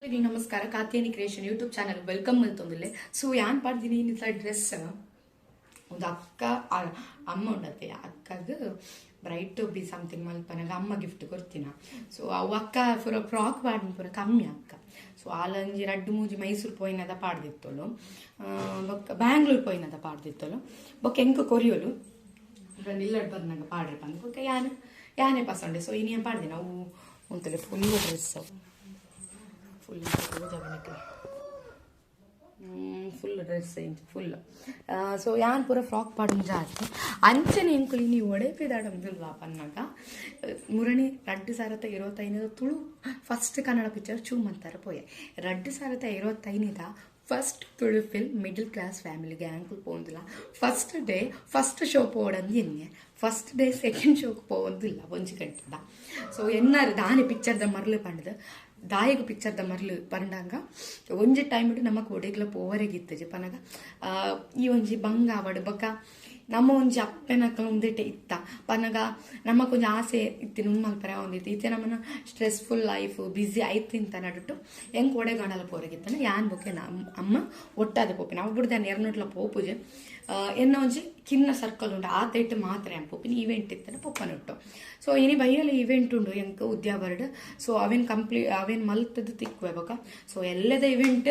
ನಮಸ್ಕಾರ, Katyayani creation YouTube channel welcome ಮಲ್ತೊಂದುಲ್ಲೆ. ಸೊ ಯಾನ್ ಪಾಡ್ದಿನಿ ಇನ್ನಿತ ಡ್ರೆಸ್ ಒಂದು ಅಕ್ಕ ಅಮ್ಮ ಉಂಡತ್ತೆ, ಅಕ್ಕಗ್ ಬ್ರೈಡ್ ಟು ಬಿ ಸಮಥಿಂಗ್ ಮಲ್ಪನಾಗ ಅಮ್ಮ ಗಿಫ್ಟ್ ಕೊರ್ತಿನ. ಸೊ ಅವು ಅಕ್ಕ ಪೂರ ಫ್ರಾಕ್ ಪಾಡಿನ ಪೂರ ಕಮ್ಮಿ ಅಕ್ಕ. ಸೊ ಆಲಂಜಿ ರಡ್ಡು ಮೂಜಿ ಮೈಸೂರು ಪೋಯಿನದ ಪಾಡ್ದಿತ್ತೋಲು, ಬೊಕ್ಕ ಬ್ಯಾಂಗ್ಳೂರ್ ಪೋಯಿನದ ಪಾಡ್ದಿತ್ತೋಲು. ಬೊಕ್ಕ ಎಂಕ್ ಕೊರಿಯೋಲು, ನಿಲ್ಲಡ್ ಬರ್ನಾಗ ಪಾಡ್ರಿ ಪಂದ್. ಬೊಕ್ಕ ಯಾನ್ ಯಾನೇ ಪಸಂಡೆ. ಸೊ ಇನಿ ಪಾಡ್ದಿನ ಅವು ಉಂತಲೆ ಫುಲ್ ಡ್ರೆಸ್ ಅವು ಫುಲ್ ಫುಲ್ ಡ್ರೆಸ್ ಇಂಚ ಫುಲ್. ಸೊ ಯಾನ್ ಪೂರ ಫ್ರಾಕ್ ಪಾಡುನ ಜಾಸ್ತಿ. ಅಂಚನೆ ಎಂಕುಲು ಇನಿ ಒಡೆಪಿದಾಡಂದುಲ್ವಾ ಪನ್ನಾಗ ಮುರಣಿ 2025 ತುಳು ಫಸ್ಟ್ ಕನ್ನಡ ಪಿಕ್ಚರ್ ಚೂಮಂತಾರ ಪೋಯೆ. 2025ದ first Tulu film middle class ಫ್ಯಾಮಿಲಿಗೆ ಆಂಕುಲ್ ಪೋಂದಿಲ್ಲ. ಫಸ್ಟ್ ಡೇ ಫಸ್ಟ್ ಶೋ ಪೋಡಂದು ಎನ್ನೆ ಫಸ್ಟ್ ಡೇ ಸೆಕೆಂಡ್ ಶೋಕ್ ಪೋವೊಂದಿಲ್ಲ ಒಂಜಿ ಗಂಟೆದ. ಸೊ ಎನ್ನಾರು ದಾನೆ ಪಿಕ್ಚರ್ದ ಮರ್ಲು ಪಂಡದು ದಾಯಗ ಪಿಕ್ಚರ್ದ ಮರ್ಲು ಪಂಡಾಗ ಒಂಜಿ ಟೈಮ್ ನಮಕ್ ಒಡೆಗ್ಲ ಪೋವರೆಗಿತ್ತಜಿ ಪನಗ ಈ ಒಂಜಿ ಬಂಗ ಆವಡ್ ಬೊಕ್ಕ ನಮ್ಮ ಒಂಜಿ ಅಪ್ಪೆನಕಲ್ ಒಂದಿಟ್ಟೆ ಇತ್ತ ಪನಗ ನಮಕ್ ಒಂಜಿ ಆಸೆ ಇತ್ತಿನ ಉಂದು ಮಲ್ಪರೆ ಒಂದಿತ್ತು. ಇತ್ತೆ ನಮ್ಮನ ಸ್ಟ್ರೆಸ್ಫುಲ್ ಲೈಫ್ ಬ್ಯುಸಿ ಆಯ್ತಿಂತ ನಡುಟು ಹೆಂಗೆ ಒಡೆಗಾಣಲ ಪೋರೆಗಿತ್ತನ. ಯಾನ್ ಬೊಕ್ಕೆ ನಮ್ಮ ಅಮ್ಮ ಒಟ್ಟಾದ ಪೋಪಿನ ಅವು ಬುಡ್ದಾನೆ ಎರನೊಟ್ಲ ಪೋಪುಜೆ. ಎನ್ನ ಒಂಜಿ ಕಿನ್ನ ಸರ್ಕಲ್ ಉಂಡು, ಆ ತೇಟ್ ಮಾತ್ರ ಯಾನ್ ಪೋಪಿನ. ಇವೆಂಟ್ ಇತ್ತನ ಪೊಪ್ಪನುಟ್ಟು. ಸೊ ಇನಿ ಬೈಯಲ ಇವೆಂಟ್ ಉಂಡು ಎಂಕ್ ಉದ್ಯಾವರ್ಡ್. ಸೊ ಅವೇನ್ ಕಂಪ್ಲೀಟ್ ಅವೇನ್ ಮಲ್ತದ್ದು ತಿಕ್ಕುವೆ ಬೊಕ. ಸೊ ಎಲ್ಲದ ಇವೆಂಟ್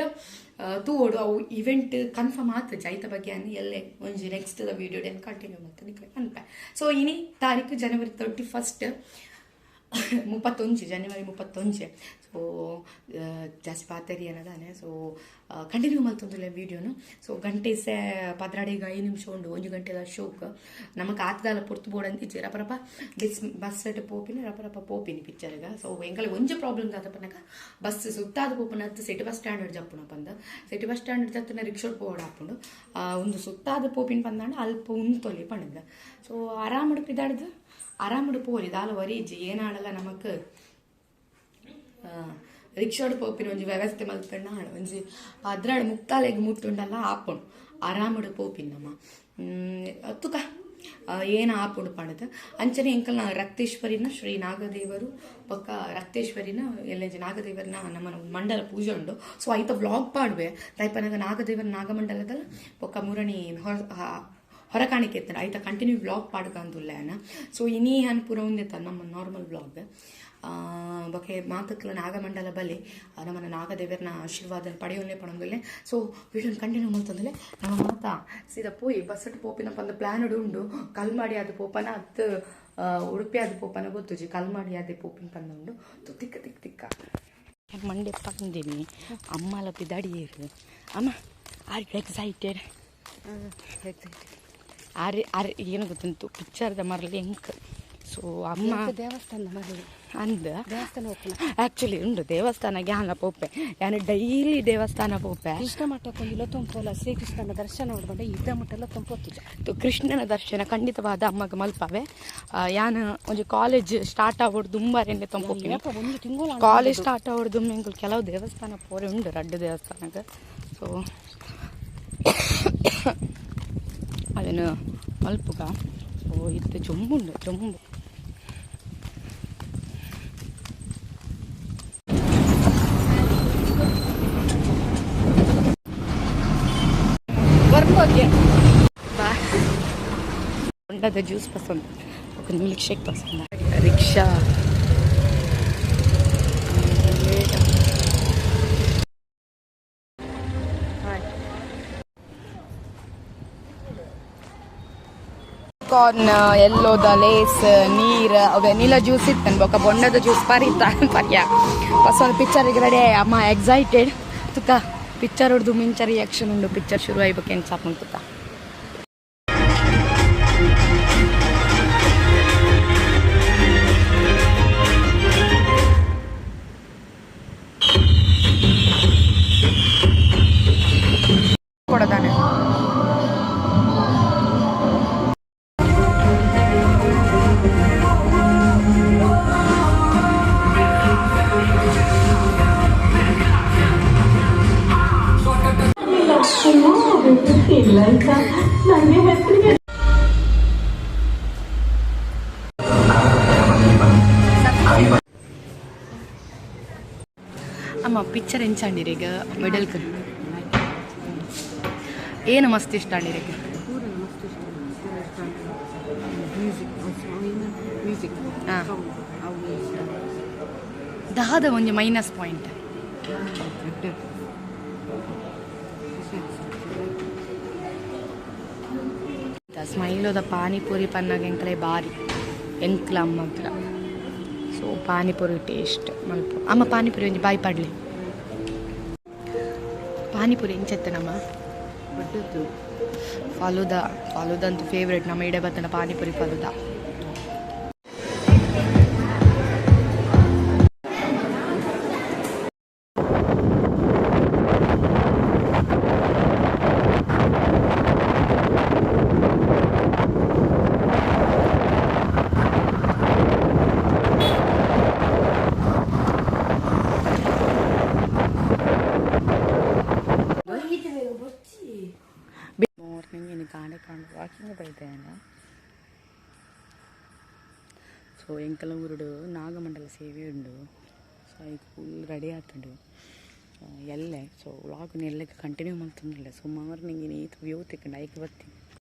ತೂವೊಡು. ಅವು ಇವೆಂಟ್ ಕನ್ಫರ್ಮ್ ಆತ ಜೈತ ಬಗ್ಗೆ ಅನ್ ಎಲ್ಲೆ ಒಂಜಿ ನೆಕ್ಸ್ಟ್ the video continue ಮಲ್ತ ನಿಕ್ಲೆ ಪನ್ಪೆ. ಸೊ ಇನಿ ತಾರೀಕು ಜನವರಿ 31, 31, ಜನವರಿ 31. ಸೊ ಜಾಸ್ತಿ ಪಾತೆರಿ ಅನ್ನದಾನೆ. ಸೊ ಕಂಟಿನ್ಯೂ ಮಲ್ತೊಂದುಲ್ಲ ವೀಡಿಯೋನು. ಸೊ ಗಂಟೆ ಸೆ ಪದ್ರಾಡಿಗೆ 5 ನಿಮಿಷ ಉಂಡು ಒಂಜಿ ಗಂಟೆದ ಶೋಕ್. ನಮಕ್ ಆತದಾಲ ಪೊರ್ತು ಬೋಡಂತಿಜ್ಜಿ. ರಪರಪ ಬಿಸ್ ಬಸ್ ಪೋಪಿನಿ, ರಪರಪ ಪೋಪಿನಿ ಪಿಕ್ಚರ್ಗ. ಸೊ ಎಂಕಲೆ ಒಂಜಿ ಪ್ರಾಬ್ಲಮ್ ದಾದ ಪನ್ನಗ ಬಸ್ ಸುತ್ತಾದ ಪೋಪುನ ಅತ್ತು ಸಿಟಿ ಬಸ್ ಸ್ಟ್ಯಾಂಡ್ ಜಪ್ಪುನ ಪಂದ. ಸಿಟಿ ಬಸ್ ಸ್ಟ್ಯಾಂಡ್ ಜತ್ತಿನ ರಿಕ್ಷಾ ಪೋಡ ಆಪುಂಡು. ಒಂದು ಸುತ್ತಾದ ಪೋಪಿನ ಪಂದಾಂಡ ಅಲ್ಪ ಉಂತೊಲಿ ಪಂಡದ. ಸೊ ಆರಾಮಡು ಪಿದಾಡ್ದು ಆರಾಮಡು ಪೋಲಿ, ದಾಲ ವರೀಜಿ ಏನಾಡಲ್ಲ. ನಮಕ್ ರಿಕ್ಷಾಡ್ ಪೋಪಿನ ಒಂಜಿ ವ್ಯವಸ್ಥೆ ಮಲ್ತಂಡ ಒಂಜಿ 12 ಮುಕ್ತಾಲೆಗ್ ಮುಟ್ಟುಂಡಲ್ಲ ಆಪುಂಡು. ಆರಾಮಡು ಪೋಪಿನ ನಮ್ಮ ತುಕ ಏನ ಆಪುಂಡು ಪಂಡದು. ಅಂಚನೆ ಎಂಕಲ್ನ ರಕ್ತೇಶ್ವರಿನ ಶ್ರೀ ನಾಗದೇವರು ಬೊಕ್ಕ ರಕ್ತೇಶ್ವರಿನ ಎಲ್ಲೆಂಜಿ ನಾಗದೇವರನ ನಮ್ಮ ಮಂಡಲ ಪೂಜೆ ಉಂಡು. ಸೊ ಐತ ವ್ಲಾಗ್ ಪಾಡುವೆ. ದೈಪನಗ ನಾಗದೇವರ ನಾಗಮಂಡಲದ ಬೊಕ್ಕ ಮುರಣಿ ಹೊರಕಾಣಿಕೆ ಇತ್ತಂಡ ಐತ ಕಂಟಿನ್ಯೂ ವ್ಲಾಗ್ ಪಾಡ್ಕಂದುಲ್ಲ. ಸೊ ಇನಿ ಅನ್ ಪೂರ ಒಂದಿತ್ತ ನಮ್ಮ ನಾರ್ಮಲ್ ವ್ಲಾಗ್. ಬೊಕೆ ಮಾತಕ್ಲ ನಾಗಮಂಡಲ ಬಲಿ ನಮ್ಮನ ನಾಗದೇವರನ ಆಶೀರ್ವಾದ ಪಡೆಯೋನೆ ಪಡೊಂದುಲ್ಲೆ. ಸೊ ವಿಡಿಯೋ ಕಂಟಿನ್ಯೂ ಮಲ್ತೊಂದುಲ್ಲೆ. ನಮ್ಮ ಮಾತ ಸೀದಾ ಪೋಯಿ ಬಸ್ ಪೋಪಿನ ಪಂದ ಪ್ಲಾನ್ ಉಂಡು. ಕಲ್ಮಾಡಿ ಅದು ಪೋಪನ ಅತ್ತು ಉಡುಪಿ ಅದು ಪೋಪನ ಗೊತ್ತುಜಿ. ಕಲ್ಮಾಡಿ ಅದೇ ಪೋಪಿನ ಪಂದ ಉಂಡು. ತಿಕ್ಕ ತಿಕ್ಕ ತಿಕ್ಕ ಮಂಡೆ ಪಂದಿನಿ. ಅಮ್ಮಲ ಪಿದಾಡಿಯೇರು. ಅಮ್ಮ, are you excited? ಆರೆ ಆರೆ ಏನು ಗೊತ್ತುಂಟು ಪಿಕ್ಚರ್ದ ಮರಲಿ ಎಂಕ್. ಸೊ ಅಮ್ಮ ದೇವಸ್ಥಾನ ಮರಲಿ. ಅಂದ. ದೇವಸ್ಥಾನ ಹೋಗ್ತಾನ. ಆಕ್ಚುಲಿ ಉಂಡು ದೇವಸ್ಥಾನಕ್ಕೆ ಯಾನ ಪೋಪೆ, ಯಾನು ಡೈಲಿ ದೇವಸ್ಥಾನ ಪೋಪೆ. ಕೃಷ್ಣ ಮಠಕ್ಕೊಂದಿಲ್ಲ ತುಂಬೋಲ. ಶ್ರೀಕೃಷ್ಣನ ದರ್ಶನ ನೋಡ್ಕೊಂಡೆ ಇದ್ದ ಮಠ ತುಂಬೋತಿಲ್ಲ. ಕೃಷ್ಣನ ದರ್ಶನ ಖಂಡಿತವಾದ ಅಮ್ಮಗ ಮಲ್ಪವೆ. ಯಾನ ಒಂಜಿ ಕಾಲೇಜ್ ಸ್ಟಾರ್ಟ್ ಆವೊಡು ದುಂಬಾರೆಂಡೆ ತಂಪೋಪಿನಿ. ಒಂದು ತಿಂಗಳು. ಕಾಲೇಜ್ ಸ್ಟಾರ್ಟ್ ಆವೊಡು ದುಂಬೆಂಕುಲು ಕೆಲವು ದೇವಸ್ಥಾನ ಪೋರೆ ಉಂಡು, ರಡ್ಡು ದೇವಸ್ಥಾನಕ್ಕೆ. ಸೊ ಅದನ್ನು ಮಲ್ಪುಗ. ಸೊ ಇತ್ತೆ ಜೊಂಬುಂಡು ಜೊಂಬು. ಬಾ. ಬೊಂಡದ ಜ್ಯೂಸ್ ಪಸಂದ್, ಒಂದು ಮಿಲ್ಕ್ ಶೇಕ್ ಪಸಂದ. ರಿಕ್ಷಾ. ಕಾರ್ನ್ ಎಲ್ಲೋದ ಲೇಸ್ ನೀರ್ ವೆನಿಲಾ ಜ್ಯೂಸ್ ಇತ್ತನ್. ಬೊಕ ಬೊಂಡದ ಜ್ಯೂಸ್ ಪರಿತ ಪರ್ಯ ಪಸೊಂದು ಪಿಕ್ಚರ್ಗೆ ರೆಡಿ. ಅಮ್ಮ ಎಕ್ಸೈಟೆಡ್. ತುಕ ಪಿಕ್ಚರ್ ಹೊಡ್ದು ಮಿಂಚ ರಿಯಾಕ್ಷನ್ ಉಂಡು. ಪಿಕ್ಚರ್ ಶುರು ಆಯ್ಬೇಕು ಸಾಪುಂಡು ತುಕ. ಕೊಡದಾನೆ. ಅಮ್ಮ ಪಿಕ್ಚರ್ ಎಂಚಾಂಡಿರೆಗ್ ಮಿಡಲ್ ಏನು ಮಸ್ತ್ ಇಷ್ಟ ಅಂಡಿರೆಗ್? ಮ್ಯೂಸಿಕ್. ಹಾ. ದಾದ ಒಂಜಿ ಮೈನಸ್ ಪಾಯಿಂಟ್? ಸ್ಮೈಲೋದ ಪಾನಿಪುರಿ ಪನ್ನಾಗ ಎಂಕಲೆ ಬಾರಿ ಎಂಕ್ಲ ಅಮ್ಮಗ್ಲ. ಸೊ ಪಾನಿಪುರಿ ಟೇಸ್ಟ್ ಮಲ್ಪ ಅಮ್ಮ. ಪಾನಿಪುರಿ ಒಂಜಿ ಬಾಯಿ ಪಾಡ್ಲಿ. ಪಾನಿಪುರಿ ಎಂಚೆತ್ತನಮ್ಮ? ಫಲೂದಾ, ಫಲೂದಾ ಅಂತೂ ಫೇವ್ರೇಟ್ ನಮ್ಮ ಇಡೆ ಬತ್ತನ ಪಾನಿಪುರಿ, ಫಲೂದಾ. ಮಾರ್ನಿಂಗ್ ಇನ್ನು ಕಾಂಡೆ ಕಾಂಡ್ ವಾಕಿಂಗ್ ಬೈದೇನ. ಸೊ ಎಂಕಲ ಊರುಡು ನಾಗಮಂಡಲ ಸೇವೆ ಉಂಡು. ಸೊ ಐಕ್ ಫುಲ್ ರೆಡಿ ಆತುಂಡು ಎಲ್ಲೆ. ಸೊ ವ್ಲಾಗ್ನ ಎಲ್ಲೆ ಕಂಟಿನ್ಯೂ ಮಲ್ತೊಂದುಲ್ಲೆ. ಸೊ ಮಾರ್ನಿಂಗ್ ಇನಿ ಈತ್ ವ್ಯೂ ತಿಕ್ಕಂಡು ಐಕ್ ಬತ್ತಿ.